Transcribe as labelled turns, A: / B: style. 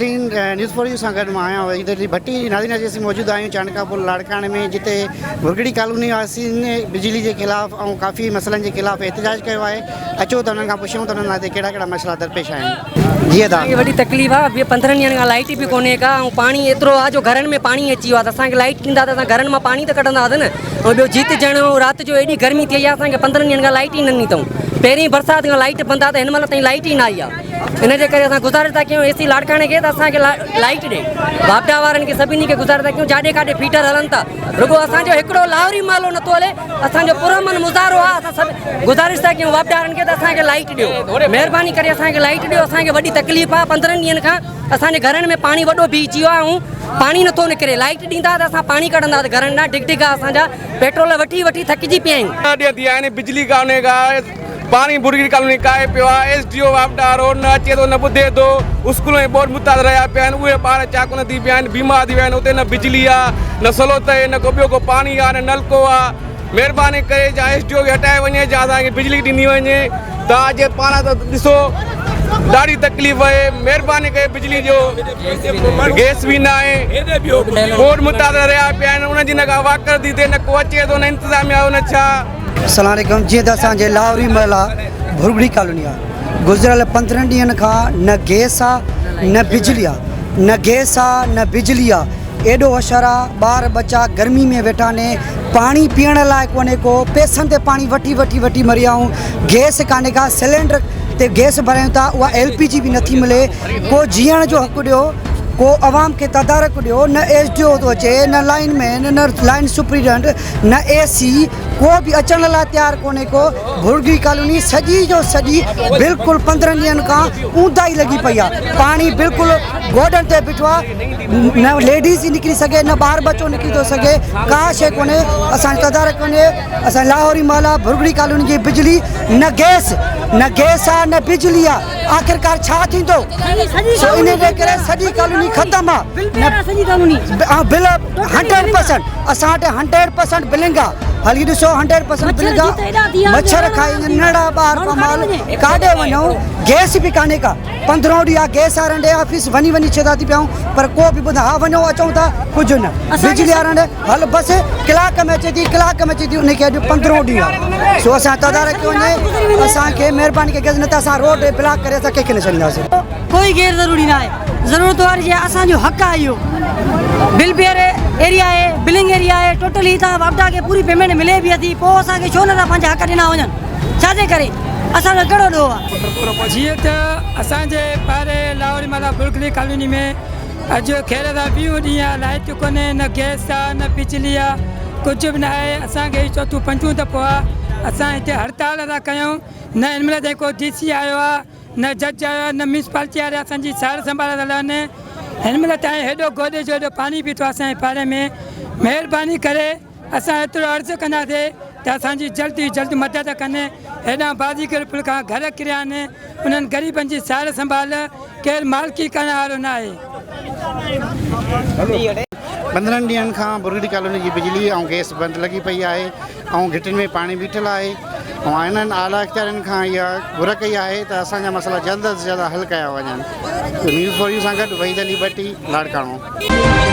A: ناظرين News for U سان گڏ مان آهيان وحيد علي ڀٽي ناظرين اڄ اسين موجود آهيون چانڊڪا پل لاڙڪاڻي ۾ جتي ڀرڳڙي ڪالوني واسين بجلي جي خلاف ۽ ڪافي مسئلن جي خلاف احتجاج ڪيو آهي اچو ته انهن کان پڇون ته انهن لاء هتي ڪهڙا ڪهڙا مسئلا درپيش آهن جي ادا.
B: اسان کي وڏي تڪليف آ 15 ڏينهن کان لائيٽ به ڪونهي ڪا ۽ پاڻي ايترو آ جو گهرن ۾ پاڻي اچي ويو آ ته اسان کي لائيٽ ڏيندا ته اسان گهرن مان پاڻي ته ڪڍنداسين نه ۽ ٻيو جيت جڻ ۽ رات جو ايڏي گرمي ٿي وئي آ اسان کي 15 ڏينهن کان لائيٽ ئي نه ڏني اٿئون پهرين برسات کان لائيٽ بند آ ته هن مهل تائين لائيٽ ئي نه آئي آ ان جي ڪري اسان گذارش ٿا ڪيون اي سي لاڙڪاڻي کي ته اسان کي لائيٽ ڏي واپڊا وارن کي سڀني کي گذارش ٿا ڪيون جاڏي ڪاڏي فيڊر هلن ٿا رڳو اسان جو هڪڙو لاهوري محلو نٿو هلي اسان جو پرامن مظاهرو آ اسان سڀ گذارش ٿا ڪيون واپڊا وارن کي ته اسان کي لائيٽ ڏيو مهرباني ڪري اسان کي لائيٽ ڏيو اسان کي وڏي تڪليف آ 15 ڏينهن کان اسان جي گهرن ۾ پاڻي وڏو بيهجي ويو آ ۽ پاڻي نٿو نڪري لائيٽ ڏيندا ته اسان پاڻي ڪڍنداسين گهرن ڏانهن ڊگ ڊگا اسان جا پيٽرول وٺي وٺي ٿڪجي پيا آهيون.
C: ڏينهن ٿي ويا آهن بجلي ڪانهي ڪا پاڻي برگي ڪالوني ڪاهي پيو آهي ايس ڊي او واپڊا وارو نه اچي ٿو نه ٻڌي ٿو اسڪول ۾ ٻوڏ متاثر رهيا پيا آهن اهي ٻار چاڪ نه ٿي پيا آهن بيمار ٿي ويا آهن اتي نه بجلي آهي نه سلوت آهي نه ڪو ٻيو ڪو پاڻي آهي نه نلڪو آهي مهرباني ڪري جا ايس ڊي او کي هٽائي وڃي جا اسان کي بجلي ڏني وڃي توهان اچي پاڻ ته ڏسو ڏاڍي تڪليف آهي مهرباني ڪري بجلي ڏيو گئس به نه آهي ٻوڏ متاثر رهيا پيا آهن انهن جي نه ڪا واڪر ٿي ٿئي نه ڪو اچي ٿو نه انتظاميا نه ڇا.
A: السلام عليڪم جيئن ته اسان جي لاهوري محلا ڀرڳڙي ڪالوني آ گذريل 15 ڏينهن کان نه گيس آ نه بجلي آ نه گيس آ نه بجلي آ ايڏو حشر آ ٻار ٻچا گرمي ۾ ويٺا ني پاڻي پيئڻ لاء ڪونهي ڪو پيسن تي پاڻي وٺي وٺي وٺي مري آئون گيس ڪانهي ڪا سلينڊر تي گيس ڀرايون ٿا اها ايل پي جي به نٿي ملي ڪو جيئڻ جو حق ڏيو ڪو عوام کي تدارڪ ڏيو نه ايس ڊي او ٿو اچي نه لائن مين نه لائن سپريڊنٽ نه اي سي ڪو به اچڻ لاء تيار ڪونهي ڪو ڀرڳي ڪالوني سڄي جو سڄي بلڪل 15 ڏينهن کان اونداهي لڳي پئي آهي پاڻي بلڪل گوڏن تي بيٺو آهي نه ليڊيز نڪري سگهي نه ٻار ٻچو نڪري ٿو سگهي ڪا شي ڪونهي اسان جو تدارڪ ڪونهي اسان لاهوري محلا ڀرڳڙي ڪالوني جي بجلي نه گيس نه گيس آ نه بجلي آ آخرڪار ڇا ٿيندو سو ان جي ڪري سڄي ڪالوني ختم آ نه بل 100% اسان وٽ 100% بلنگ آ هلي ڏسو 100% بلنگ آ مڇر کائي ننڍڙا ٻار پمال ڪاڏي وڃون گيس به ڪانهي ڪا 15 ڏينهن آ گيس وارن ڏي آفيس وڃي وڃي ڇتا ٿي پيا پر ڪو به ٻڌا ها وڃو اچون ٿا ڪجهه نه بجلي وارن ڏي هل بس ڪلاڪ ۾ اچي ٿي ڪلاڪ ۾ اچي ٿي ان کي اڄ 15 ڏينهن آ سو اسان تدارڪ ڪيو وڃي اسان کي مهرباني ڪري گيس نه ته اسان روڊ بلاڪ ڪري اسان ڪنهن کي نه ڇڏينداسين.
D: ڪوئي غير ضروري نه آهي ضرورت واري شي اسان جو حق آهي اهو بل پيئر ايريا آهي بلنگ ايريا آهي ٽوٽلي هتان واپڊا کي پوري پيمينٽ ملي به ٿي پوء اسان کي ڇو نٿا پنهنجا حق ڏنا وڃن ڇا جي ڪري اسان جو ڪهڙو ڏوهه آهي.
E: جيئن ته اسان جي پاڙي لاهوري محلا برڪلي ڪالوني ۾ اڄ خير سان ويهون ڏينهن آ لائيٽ ڪونهي نه گئس آ نه بجلي آ ڪجهه به نه آهي اسان کي هي چوٿون پنجون دفعو آ اسان هتي هڙتال ٿا ڪيون نه هن مهل تائين ڪو ڊي سي آيو آ نه جج آيو آ نه ميونسپالٽي وارا اسان جي سار سنڀال ٿا لهن هن مهل تائين هيڏو گوڏي جو هيڏو پاڻي بيٺو آ اسان جي پاڙي ۾ مهرباني ڪري اسان ايترو عرض ڪنداسين ته اسان جي جلد ئي جلد مدد ڪن. هيڏانهن بازيگر پل کان گهر ڪريا آهن، انهن غريبن جي سار سنڀال ڪير مالڪي ڪرڻ وارو نه آهي.
A: 15 ڏينهن کان برگڙي ڪالوني جي بجلي ۽ گئس بند لڳي پئي آهي ۽ گهٽين ۾ پاڻي بيٺل آهي ۽ انهن اعليٰ اختيارين کان اها گهر ڪئي آهي ته اسان جا مسئلا جلد از جلد حل ڪيا وڃن. نيوز فور يو سان گڏ وحيد علي ڀٽي، لاڙڪاڻو.